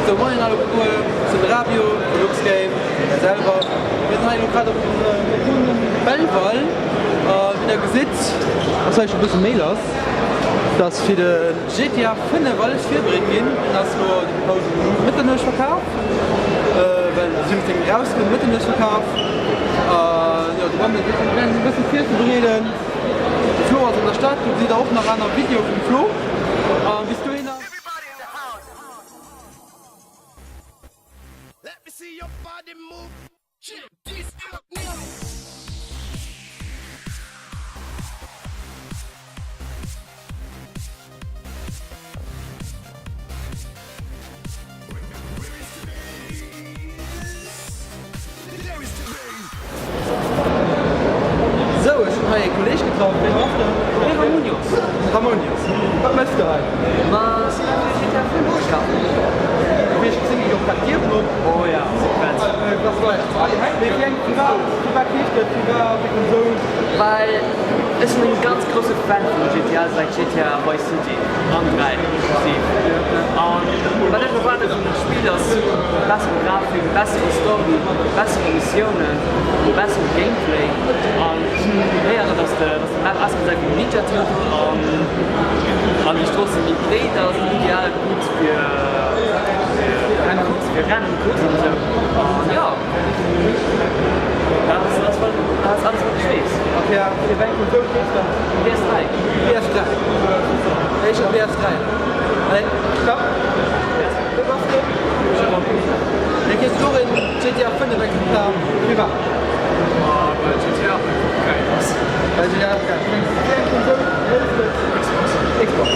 Sou, moien alleguer, ech sinn de Rabio vu Luxgame selwer. Mir sinn hei elo grad op dem Belval a wéi der gesitt ass hei scho bësse méi lass. Et ass fir de GTA 5 alles virbereet ginn. En ass elo haut um Mëtternuecht verkaf, well de 17 erauskënnt, Mëtternuecht verkaf. An jo, de Wandel ass amgaangen e bësse virzebereeden. De Flo ass an der Stad, do gesitt der och nach aner Videoe vum Flo. A bis dohinner. Sou, ech hunn hei ee Kolleeg getraff. Ween bass de? De Ramonius. Ramonius. Wat méchs de hei? Ma ech sinn hei fir GTA 5 ze kafen. Wéi ech gesinn, geet och grad d'Dier op. Oh ja, Sequenz. Mee wéi eng, firwat, firwat keeft de, firwat déi Konsol? Well ech sinn en ganz grousse Fan vun GTA säit GTA Vice City an 3 inklusiv. An wat ech erwaarde vun dem Spill ass bessere Grafik, bessere Story, bessere Missiounen, bessere Gameplay. An ech hunn héieren, dass de dass de Map ausgesäit wéi Ninja Turtle an an déi Strooss si méi breet ass, ideal gutt fir fir fir Rennen, Coursen an esou. An jo, dat ass dat ass alles wat ech weess. A fir fir wéi eng Konsol keefs de? PS3. PS3. Éischter PS3. Allez, ciao. Wou bass de? Dee kriss du och een GTA 5 Exemplar privat. Ah, well GTA 5 geil ass. Well GTA 5 geil ass. Wéi eng Konsol hues de? Xbox. Xbox.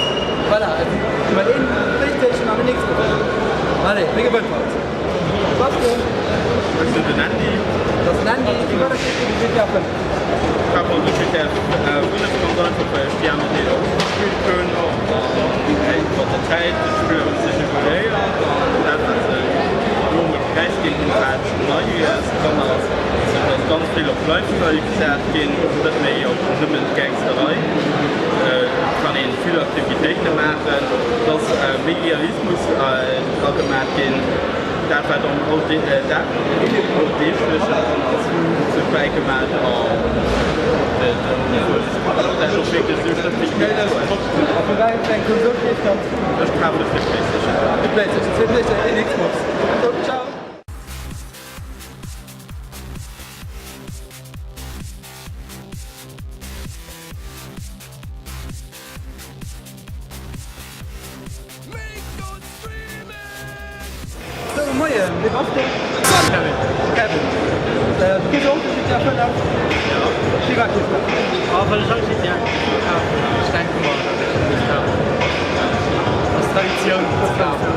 Voilà, et sinn iwwer een Playstation an een Xbox. Allez, wie gewënnt haut? Wou bass de? Ech sinn den Andy. Dat ass den Andy. Firwat kriss du de GTA 5? Ech kafen de GTA 5 ganz einfach well ech déi aner Deeler och gespillt hunn an mat der Zäit de Spill huet sech evoluéiert an dat wat se elo mol gerecht ginn hunn wat nei US dran ass et ass ganz vill op Lifestyle gesat ginn net méi op nëmmen d'Gangsterei et kann een vill Aktivitéite maachen et ass méi Realismus dra gemat ginn. Dat wat am Alldeeglechen dran ass, huet sech bäigemat an dat ass wierklech esou schlëmm wéi et huet. A vu wei eng Konsol keeft der? Ech kafe fir d'Playstation 3. Fir d'Playstation, zwee Playstation, een Xbox. Ciao. Sou, moien, wee bass de? Kevin. Kevin. Du kees och de GTA 5? Jo. Firwat kees de? Oh, well ech all GTA kafen an ech denke mer, datt ech e muss kafen. Ass Traditioun ze kafen.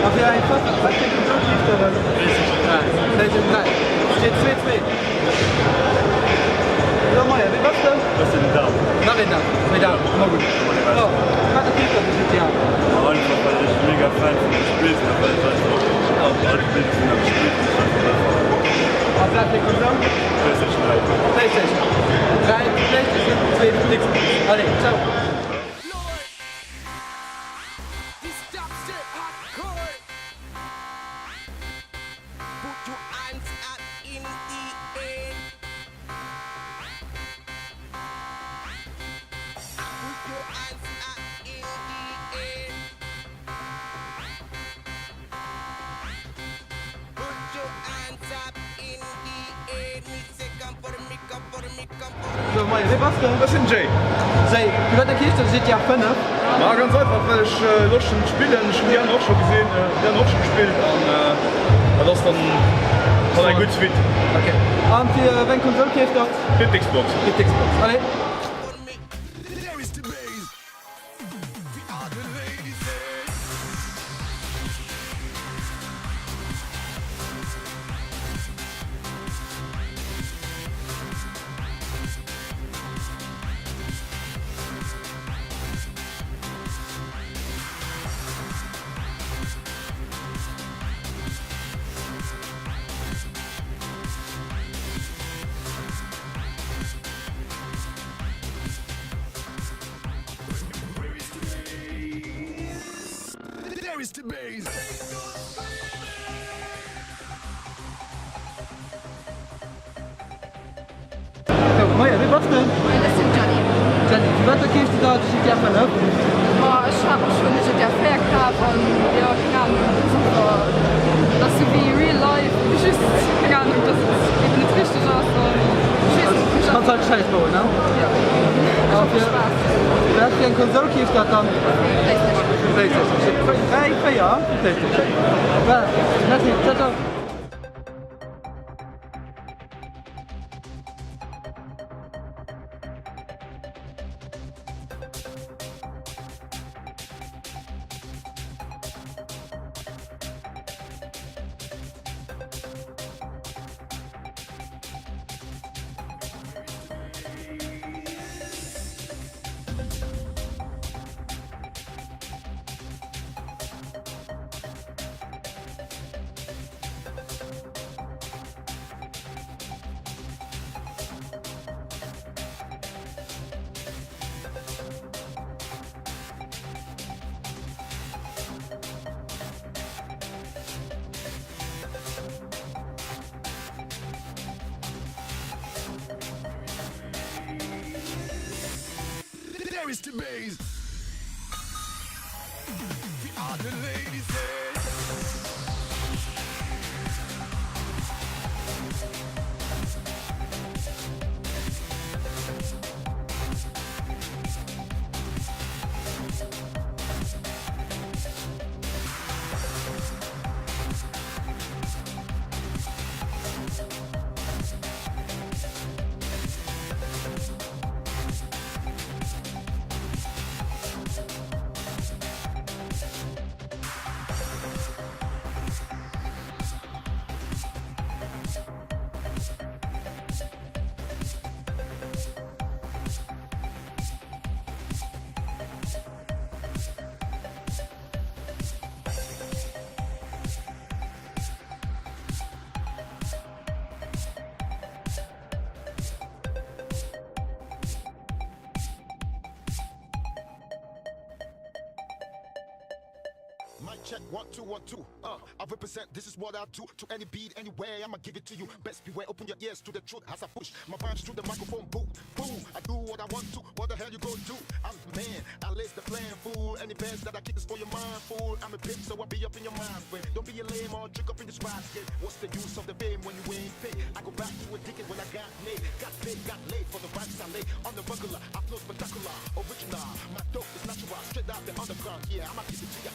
A fir eng wat fir eng Konsol keeft der dann? PlayStation 3. PlayStation 3. Steet 2, 2. Sou, moien, wee bass de? Ech sinn den Dan. Nach een Dan. Méi Dan, ëmmer gutt. So, wat erzielt der zu GTA? Einfach well ech mega Fan vun dem Spill sinn a well ech einfach all Spill dovunner gespillt hunn. Ech einfach wëll fannen. A wat fir Konsol? Playstation 3. Playstation 3, Playstation 2, Xbox. Allez, ciao! So, moien, wee bass de? Ech sinn den Jay. Jay, firwat erkeefs de GTA 5? Ma ganz einfach well ech Loscht hunn ze spillen. Ech hunn déi aner och scho gesinn, déi aner och scho gespillt an dat ass dann dann eng gutt Suite. Ok, an fir wéi eng Konsol keefs de? Fir d'Xbox. Fir d'Xbox, allez. Wat da keefs de da de GTA 5? Ma ech hat mer schonn de GTA 4 kaf an jo keng Ahnung, et ass einfach, et ass sou wéi real life, just keng Ahnung, dass et eben net richteg ass an ech weess net, mech Kanns halt Schäiss bauen, ne? Jo, mécht einfach Spaass. Wat fir eng Konsol keefs dat dann? Playstation. Playstation, 3, 4, Playstation. Voilà, merci, ciao ciao. There is the base. We are the ladies. Mic check, one, two, one, two. Uh, I represent, this is what I do. To any beat, anywhere, I'ma give it to you. Best beware, open your ears to the truth as I push my rhymes through the microphone booth. Boom, I do what I want to. What the hell you gonna do? I'm the man, I lace the plan, fool. Any bands that I kick is for your mind, fool. I'm a pimp, so I be up in your mind. But don't be a lame or trick up in this basket. What's the use of the fame when you ain't paid? I go back to a ticket when I got made. Got paid, got laid for the rhymes I lay. On the regular, I flow spectacular, original. My dope is natural, straight out the underground. Yeah, I'ma give it to ya.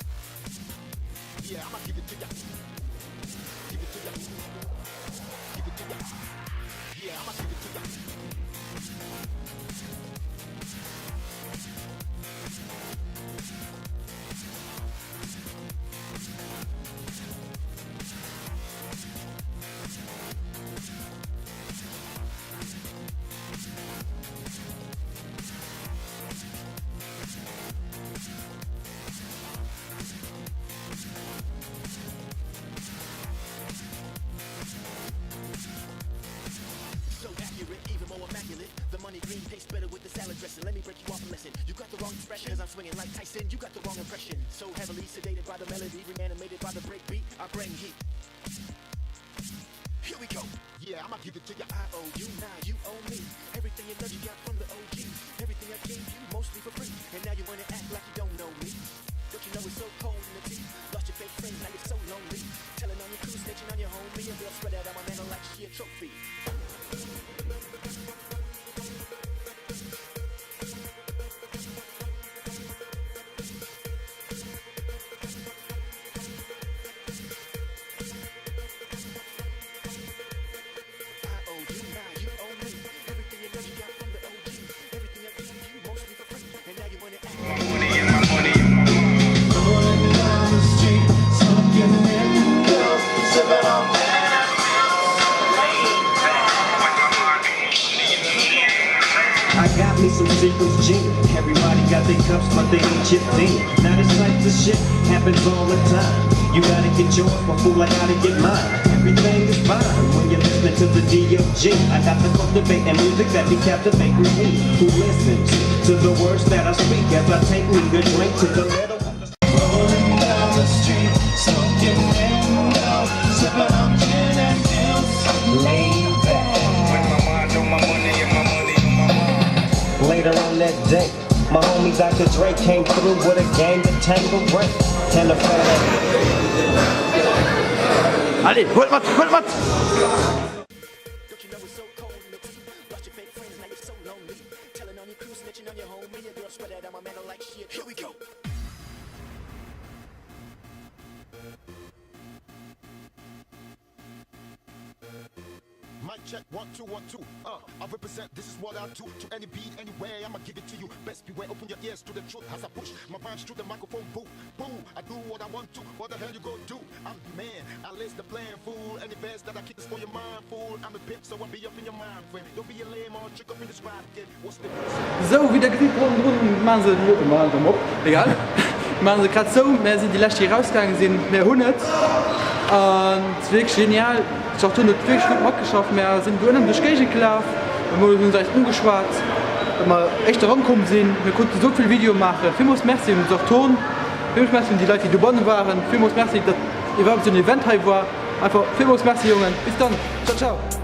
Yeah, I'ma give it to ya. Give it to ya. Give it to ya. Yeah, I'ma give it to ya. So accurate, even more immaculate. The money green tastes better with the salad dressing. Let me break you off and listen. You got the wrong expression, cause I'm swinging like Tyson. You got the wrong impression. So heavily sedated by the melody, reanimated by the break beat. I bring heat. Here we go. Yeah, I'ma give it to ya. I owe you, now you owe me. Everything you love, you got from the OG. Everything I gave you, mostly for free. And now you wanna act like you don't know me. Don't you know it's so cold in the tea? Lost your fake friends, now you're so lonely. Telling on your crew, snitching on your homie. A girl spread out on my mantle like she a trophy. I owe you, now you owe me. Everything you love, you got from the OG. Everything I gave you, mostly for free. And now you wanna act. Rolling down the street, smoking indigo, sipping on I got me some Seagram's gin. Everybody got their cups, but they ain't chipped in. Now this type of shit happens all the time. You gotta get yours, but fool, I gotta get mine. Everything is fine when you're listening to the D.O.G. I got the cultivating music that be captivating me. Who listens to the words that I speak as I take me to drink to the middle? Rolling down the street, smoking window, sipping on gin and juice, laid back. Later on that day. My homie Dr. Dre came through with a gang of tango break. And a fat Allez, huelt mat, huelt mat! Mic check, one, two, one, two. Uh, I represent, this is what I do. To any beat, anywhere, I'ma give it to you. Best beware, open your ears to the truth as I push my rhymes through the microphone booth. Boo, I do what I want to. What the hell you gonna do? I'm the man, I list the plan, fool. Any verse that I kick is for your mind, fool. I'm a pimp, so I be up in your mind frame. Don't be a lame or trick up in this rap game. What's the Sou, wéi der gesitt, ronderun maachen se, maachen se op, egal, maachen se grad zou. Mär sinn déi lescht déi erausgaange sinn. Mär hunn et an et ass wierklech genial. D'Chartoune huet wierklech gutt matgeschafft. Mär sinn do ënnen duerch d'Géigend gelaf, emol hunn se eis ugeschwat, well mer éischter erankomm sinn. Mir konnten esou vill Videoe maachen. Villmools Merci un Sartone, villmools Merci un déi Leit déi dobanne waren, villmools Merci datt iwwerhaapt esou en Event hei war. Einfach villmools Merci Jongen. Bis dann, ciao ciao.